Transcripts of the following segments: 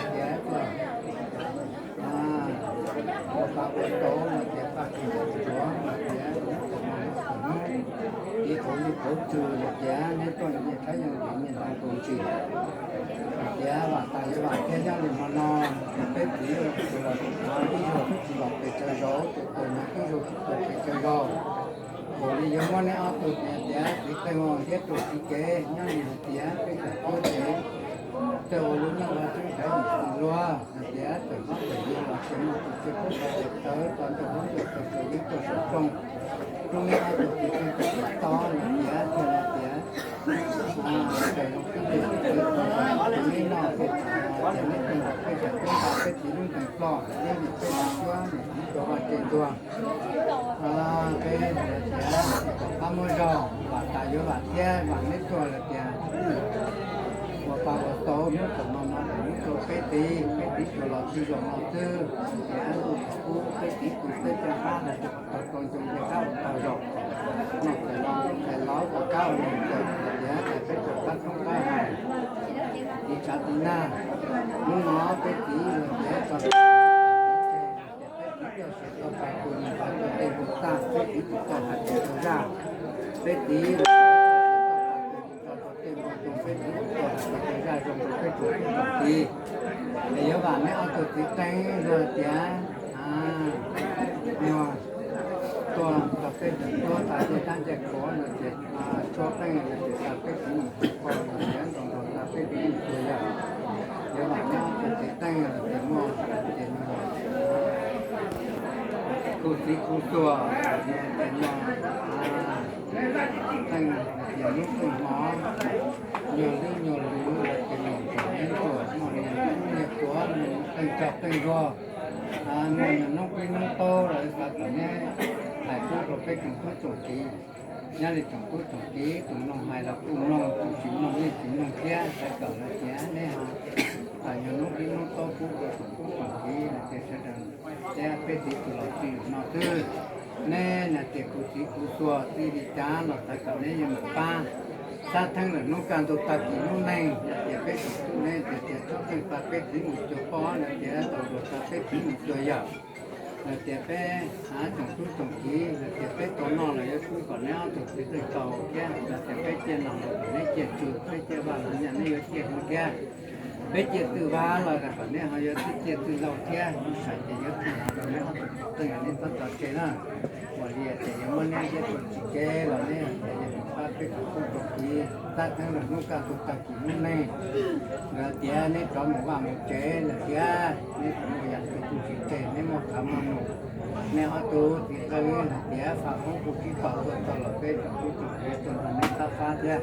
hais tias, ua pa ua tau no tias paj kis ntsuav no tias, ib tug li tauv tswv no tias neb tuaj nyias thaib nyias nyias nyias nrog tus ntsis. Hais tias vam tas yuav vam thiab nyob li hmo no, peb txiv los ib zaug tsis los pes tsawg zaus, tus tus no ib zaug tsis tau pes tsawg zaus. Ua li yuav muab neb ob tug tias txiv qeej thiab tus txiv kev nyob li hais tias peb txawm tuaj ces tej ua lub nyob ua tseeb cov yim txiv luag hais tias txawm hlob txawm yau los tsis muaj tus tswv pub tau tawv tau ntawm lub ntuj txawm txawm yeeb txawm saum rooj. Lub neb ob tug txiv qeej txawm to hais tias thiaj hais tias, tes zoo tib tes tus neb noj peb txiv, ces neb tuaj nrog peb txawm tuaj nqa peb txiv lub ntees ploj thiab vim peb txiv cuab mus txiv rau vaj tse ntuag. Peb tias kom qab muab zog, vam tas yuav vam thiab vam neb tuaj lawm tias ua pa ua tau hnub txom no no txawm hnub rau peb txiv, peb txiv tsuas los txij zaum no xwb, tias ntuj thaum ub peb txiv tus teb caj qab no tau tau ncoo nce qab ua tau zaum, no txawm los ntxeev los ua kab ua num txawm tias peb tsuas qab thoob qab hais, txiv tshav txiv nag, hnub no peb txiv tias tso peb txiv coj sawv tau pas tus nws pas tus tej mus tag peb txiv tus tau hais tias tau zaj, peb txiv tau pas tus nws tso tau tej mus tus peb txiv tus tau hais tias tau zaj zoo rau peb tsuas tub tsoom txiv. Es yuav vam neb ob tug txiv qeej luag tias, a, no tuaj txog peb tseem tuaj tas tej tab ncej khuav no ces tshuab qeej no ces tas peb txiv mus txog ko no ces nrog nrog tas peb txiv mus txog yawm. Yuav vam neb ob tug txiv qeej no ces muaj ces no khuv txiv khuv xuas no ces no qeej tias hnub kawg hmo nyuag lwb nyuag lwv los ces nws tseem neb tuaj muaj niag kub niag tuav qeej tsog qeej zuag, muaj niag noob qib noob taub los xav kom neb hais pub rau peb tsoom tub tsoom kiv. Nyob li tsoom tub tsoom kiv tus mloog hais los kuj mloog, tus tsis mloog yeej tsis mloog thiab, xav kom lawv tias neb ho nyuag noob qib noob taub pub rau tsoom tub tsoom kiv no ces sawv daws thiab peb txiv tsuas los txij zaum no xwb. Neb no tias khuv txiv khuv xuas txij li cas los xav kom neb yuav mam pab. Xab theeb lawm hnub kaj ntug tag kis hnub neeg no tias peb tsoom tub neb tias tias tshuab qeej pab peb txiv mus cuag pob no tias tau luag xa peb txiv mus cuag yawm. Los tias peb tsoom tub tsoom kiv los tias peb tau noj los yuav pub kom neb ob tug txiv qeej tau thiab, los tias peb ciaj nom los kom neb ciaj tsw, peb ciaj vaj los nyaj neb yuav ciaj heev thiab. Peb ciaj twj vab los kom neb ho yuav twb ciaj twj laug thiab, lub sij hawm ces yuav twb hov rau neb ob tug txiv qeej neb txhob tso tseg na. Ua li ces yuav muab neb ib tug txiv kev los neb ces yuav pab peb tsoom tub tsoom kiv xab theeb lawm hnub kaj ntug tag kis hnub neeg. Nkawd tias neb rov mus vaj mus tsev lawm thiab, neb tsis muaj yam twg tu tsis tseg, neb muaj qhov muaj num. Neb ob tug txiv qeej hais tias faj foob kuj sib tau tuaj txog los peb tsoom tub tsoom kiv tuaj nrog neb pab fab thiab.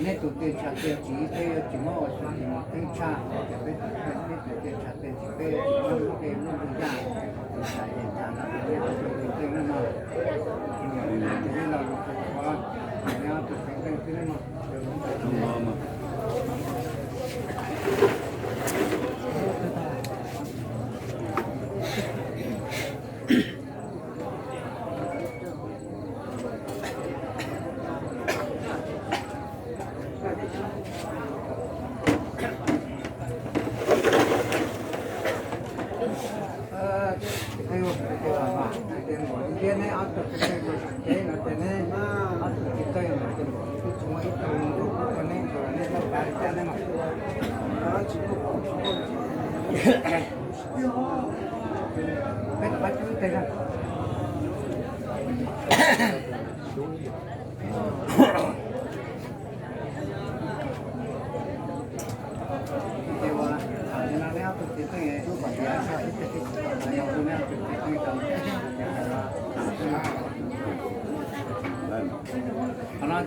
Neb tus tej ntshav tej ntsis peb yuav tsis muab ua xyuam ntsis mus teeb tshaj, ces peb tsoom qeej neb tus tej ntshav tej ntsis peb yuav tsis muab lub dej lub lug yaj, tus ntshav ces ntshav no ces neb ob tug txiv qeej na no. Ces neb lo lus qhuav, neb ob tug txiv qeej xwb na no. Peb tsis pab cub ib teg na.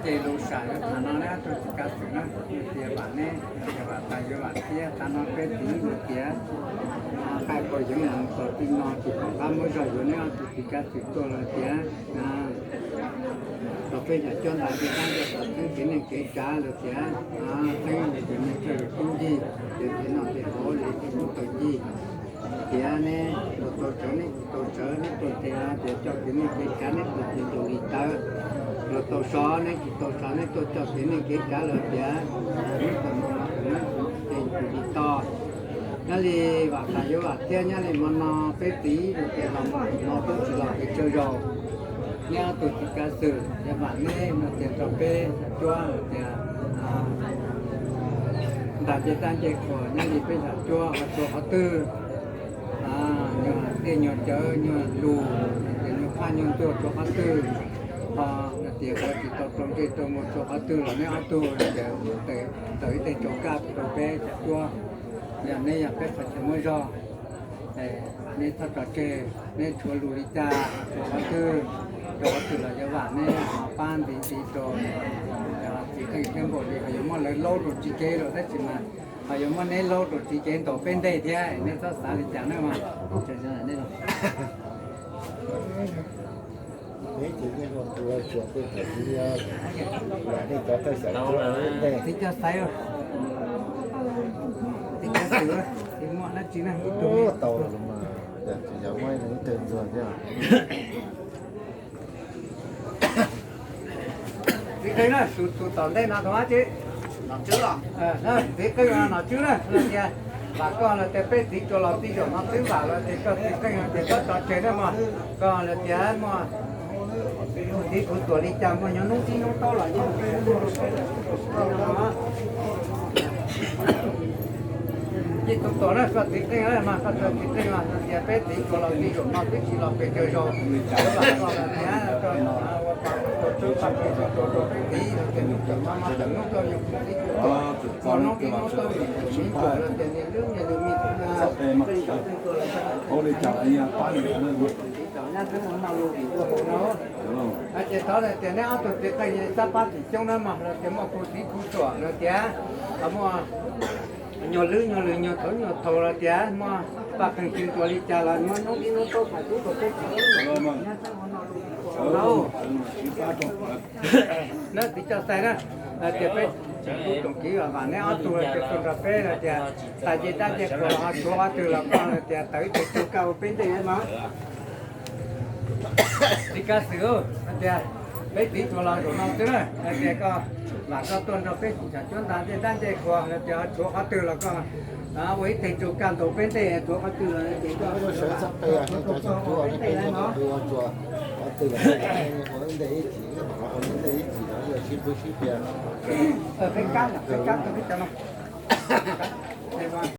Ces lus sam yuav tham no na, tus txiv Kav Xwm na, tias vam neb, tias vam tas yuav vam thiab, tas no peb txiv tias qaij pos yeev mus txog tim no tsis pom qab muab zog yuav neb ob tug txiv Kav Xwm tuaj lawm tias, tau peb yam coj ntais tej tab tom txheeb kev neej kev tsav lawm tias, txheeb tias nej coj yus tub ncig, tias tej no tej hauv li tej tub tau ncig. Tias neb luag tau tsawv neb tsis tau tsawv, neb tuaj tes tias coj kev neej kev tsav neb tuaj tes ncaus li tawv, luag tau so neb tsis tau so neb tuaj coj kev neej kev tsav lawm tias, neb tuaj mus no tes ncaus li to. Nyob li vam tas yuav vam thiab, nyob li hmo no peb txiv lus tias los mus no tub tsis los pes tsawg zaus. Neb ob tug txiv Kav Xwm tias vam neb no tias rau peb cuab tias ntas ncej dab ncej qhuas nyob li peb yam cuab ho tshuav qhov twg, nyuag tiaj nyuag cawv nyuag lus, tias nyuag phaj nyuag ntxuag tshuav qhov twg, ho tias ua tsis tau rau ntsej rau muag tshuav qhov twg los neb ob tug tias tawm ib teg tsaus kaj rau peb yam cuab, yog neb yog peb qhov chaw muaj zog. Nej txhob tso tseg, neb tshuav lus li cas, tshuav qhov twg, rau qhov twg los yuav vam neb ho pab ntxiv ntxiv rau txiv qeej thiab npaum li ho yuav muab lawv laub rau tsis kev rau tab sis mas ho yuav muab neb laub rau tsis kev ntaus peb ntej thiab, nej txhob xav li cas na mas. Txiv cov xaiv, txiv cov xaiv, txiv muaj dab tsi na, ib tug tau los mas, tsis yog muaj ib tug ntxuag thiab. Txiv qeej na, tus tom ntej no tus dab tsi? Txiv qeej no nom tswb na, los tias vam koj los tias peb txiv tsuas los txij zaum no twb vam los tias koj txiv qeej no tias koj tso tseg na mog, koj los tias muaj kuv txiv kuv tuam li cas muaj nyob hnub tib hnub taub los yeej tus tuam na koj txiv qeej mas koj txiv qeej los tias peb txiv tsuas los txij zaum no twb tsis los pes tsawg zaus, vam koj los tias ua pa ua tswb pa rau peb txiv los tias hnub tawm no no tawm hnub koj yog kuv txiv kuv tuam, hnub tib hnub taub yog kuv txiv tuam los tias nias lub nias lus me tus na. Hauv li cas los yog pab li cas na. Txiv tau nyab xwb ua noj lus vim ua hauv no. Ces thov tias neb ob tug txiv qeej txhob pab tsis coob na mog, los tias muaj kuv txiv kuv tuam los tias muaj nyuag lwb nyuag lwm nyuag thaum nyuag thaum los tias muaj paj qeeg tsis ntuas li cas los muab hnub ib hnub taub pais tub rau peb txiv. Neb txiv coj xais na, los tias peb txiv tub tsoom kiv vam neb ob tug los tias tuaj nrog peb los tias tas ncej dab ncej qhuas los ho tshuav qhov twg los koj los tias tawm ib teg tsaus kaj ua peb ntej mas. Txiv Kav Xwm, hais tias peb txiv tsuas los zaum no xwb na, hais tias koj vam koj tuaj nrog peb tsis tsam cuab ntas ncej dab ncej qhuas los tias tshuav qhov twg los koj ua ib teg tsaus kaj ntaus peb ntej, tshuav qhov twg los tias koj sawv txoj qe, qhov twg los ua ntej ib chim, ua ntej ib chim los sib qhwv sib pias. Peb kab, peb kab, peb cov no.